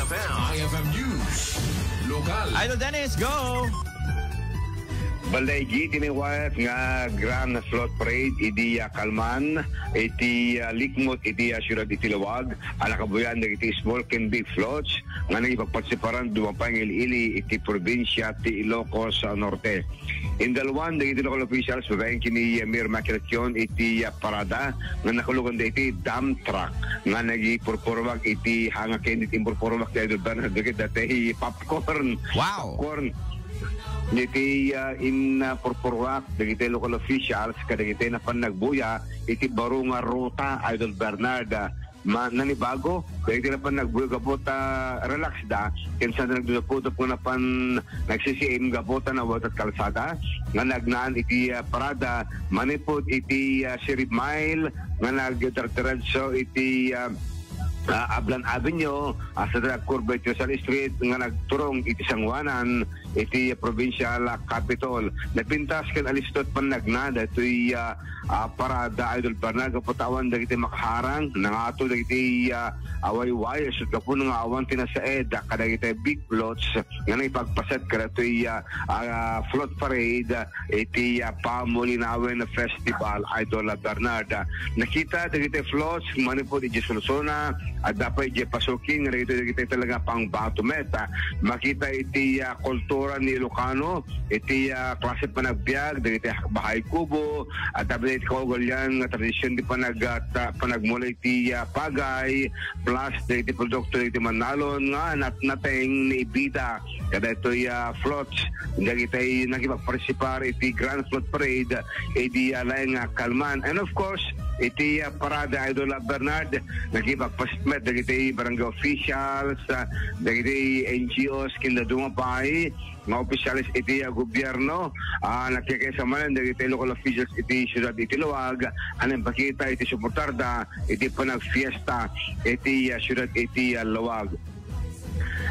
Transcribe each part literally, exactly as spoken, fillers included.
I F M News. Lokal. Idol Dennis, go! Baldaigi ti nawayaat nga Grand Float Parade idi, ah, kalman iti, ah, likmot iti, ah, siudad iti Laoag a nakabuyaen dagiti small ken big floats nga nagipagpartisiparan dumapay nga ili-ili iti probinsia ti Ilocos, ah, Norte. Indaluan dagiti local officials babaen ken ni Mayor Michael Quion iti, ah, parada nga nakuloganda iti dump truck nga nagipurpurwak iti hanga ken iti impurpurwak ti Idol Bernard dagiti dati popcorn. Wow! Popcorn. Iti, ah, in, ah, purpurwak dagiti local officials kadagiti napan nagbuya iti baro nga ruta, Idol Bernard. Ah, ma-, nanibago, kaya iti napan nagbuya gapu ta relax da, ken saan nagdudupudop nga napan nagsisiim gapu ta nawayaat kalsada, nga nagnaan iti, ah, parada, manipud iti, ah, Sirib Mile, nga nagdiretso iti, ah, ah, Ablan Avenue, hasta nagkurba iti Rizal Street, nga nagturong iti San Juanan, iti provincial, ah, capitol. Napintas ken alisto ti pannagnaan daytoy, ah, ah, parada, Idol Bernard, gapu ta awan dagiti makaharang, nangato dagiti, ah, ah, wayway, isut' gapu nga awan ti nasaed, ah, kadagiti big floats nga naipagpaset kadaytoy, ah, ah, float parade, ah, iti, ah, Pamulinawen Festival, Idol Bernard. Ah, nakita dagiti floats manipud idiay Solsona, adda pay idiay Pasukin, nga dagitoy dagiti talaga pangbato met. Ah, makita iti, ah, kultura ni Ilocano, iti, ah, klase panagbiag, dagiti bahay kubo, adda pay iti kaugalian nga tradision ti panag-, ah, ta-, panagmula iti, ah, pagay, plus dagiti produkto dagiti mannalon nga natnateng ni Ibida. Kadaytoy, ah, floats, dagiti nagipagpartisipar iti Grand Float Parade, idi, ah, laeng nga kalman. And of course, iti, ah, parada, Idol, ah, Bernard, nagipagpaset met dagiti barangay officials, ah, dagiti N G Os, ken dadduma pay nga opisyales iti, ah, gobyerno, ah, nagkakaisa manen dagiti local officials iti siudad iti Laoag, a nagpakita iti suportarda iti panagfiesta iti, ah, siudad iti, ah, Laoag.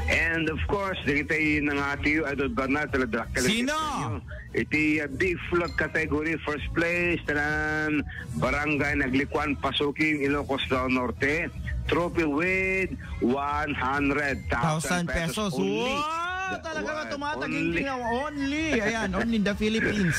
And of course, dagiti nangatiyo, Idol Bernard, talaga dakkel. Sino? Iti, uh, big float category, first place, tanan, Barangay Naglikuan, Pasukin, Ilocos del Norte. Trophy with one hundred thousand pesos only. Wow! Talaga ba? Tumataging only. Only. Ayan, only in the Philippines.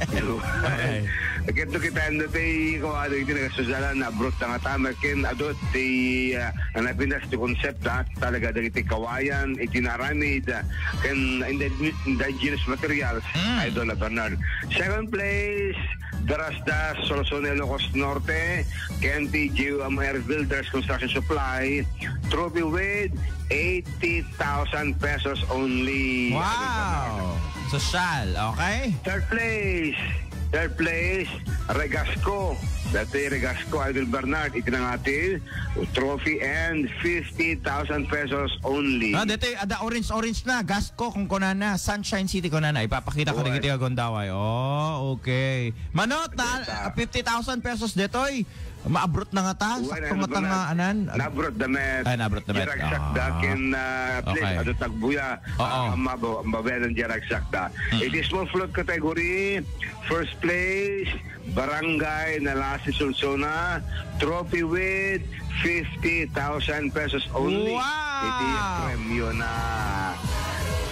Okay. Ket no kita, ano, tay, kung ano, iti nagasusalan, abroad na nga tama, ken adu ti, ah, napintas ti konsepto, ah, talaga dagiti kawayan, iti naaramid, ah, ken indi-, indigenous materials, Idol Bernard. Second place, Darasda, Sorsogon, Ilocos Norte, ken ti J U M R Builders Construction Supply, trophy with eighty thousand pesos only. Wow! Sosyal, okay? Third place. Third place, Regasco. Dati Regasco, Idol Bernard, iti nangati, trophy and fifty thousand pesos only. Ah, dati, ada orange-orange na. Gasco, kung kunana. Sunshine City, kunana. Ipapakita ko dagiti agundaway. Oh, okay. Manot na, fifty thousand pesos detoy. Maabroad na nga ta, sakto nga ta nga anan. Naabroad na met. Ay, naabroad na met. Diragsak da ken, ah, please, adu tagbuya. Oo. Ah, mabo-, mabayadan diragsak da. It is small float category. First place, Barangay Nalasi Solsona. Trophy with fifty thousand pesos only. Wow! Iti premyo na.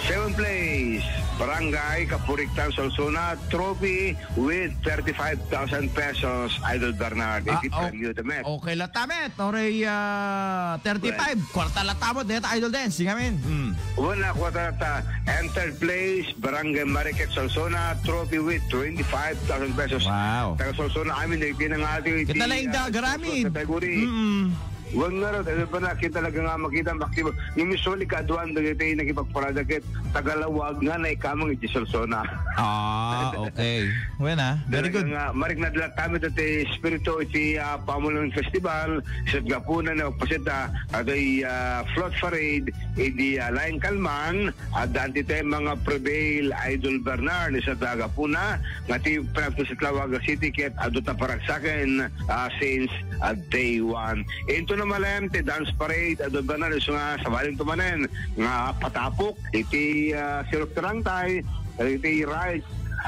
Second place, Barangay Kapuriktan Solsona. Trophy with thirty-five thousand pesos, Idol Bernard. Iti premyo da met. Okay la ta met. Oray, ah, thirty-five. Kwarta la ta met. Deta, Idol Dennis, ngamin. Hmm. Una, kwarta la ta. And third place, Barangay Mariquet, Solsona. Trophy with twenty-five thousand pesos. Wow. Taga Solsona amin, dagiti nangati iti, ah, small float category. Kita la inda agaramid. Mm-mm. Wen ngarud, adu pa na, ken talaga nga makita, makita, nga usually kaaduan dagiti nakipagparada ket taga Laoag nga naikamang iti Solsona. Ah, okay. Wen, ah. Very good. Talaga nga, mariknad la ta met ti espiritu iti, ah, Pamulinawen Festival, isut' gapuna nga agpaset, ah, daytoy, ah, float parade, idi, ah, laeng kalman, adda ditoy mga prevail, Idol Bernard, isut' gapuna, nga ti panagtusit Laoag City ket adu ta paragsaken, ah, since, ah, day one. Into na malem ti dance parade, Idol Bernard, isu nga sabali to manen nga patapok iti, ah, Sirok Tarangtay, iti rides.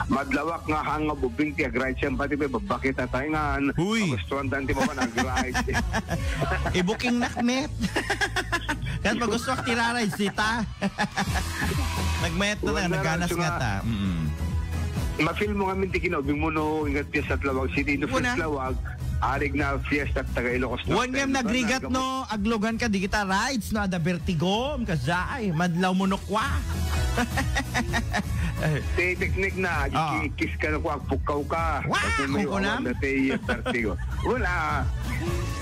Madlawak nga hangab ubing ti ag-rides yan, pati may babakit a taingan. Uy! Magustuhan tan ti mapan ag-rides. Ibuking nak met. Ket magusto ak ti raride, sita. Nagmayat na Wala tayo, lang, naganas so nga nga, ta. Mm. Ma-feel mo ngamin ti kinaubing mo no, ingat piesta Laoag City, no, Una. First Laoag, arig na fiesta taga Ilocos Norte. Wan ngem Ano ba, nagrigat nagkamo- no, aglogan ka, di kita rides, no, ada vertigo, kasjay, madlaw mo no kwa. Ti teknik na, Oo. Ikis ka na kwa, agpukkaw ka. Wow! Kasi may Ang kunam? Awan na ti vertigo. Wala.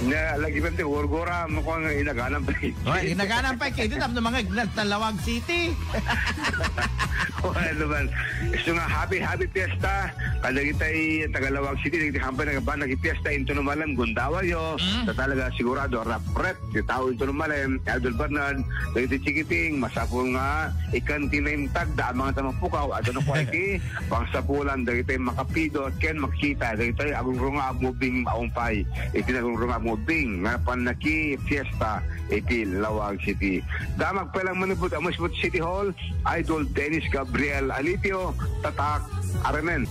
Na, lagi pa ti gurgura, mo kung inaganan pa. Oy, inaganan pa, kaya tapno mga ignat na Laoag City. Wala naman. So nga, happy, happy fiesta. Kada kita'y taga Laoag City, dagiti hampay nagban, nagfiesta, into no malem, gundaway yo. Mm. Sa talaga, sigurado, rap-rap, ti tao into no malem, Idol Bernard, dagiti chikiting, masapul nga, ikan ti naimtag, da, mga sa mapukaw, adda no quality, pangsapulan, dagiti makapido, ken makita, dagiti agrungrunga, agmubing, aumpay, iti nagrungrunga, agmubing, nga pannaki, fiesta, iti Laoag City. Damag pa lang manipod, Amusbut City Hall, Idol Dennis Gabriel Alipio, Tatak, Aramen.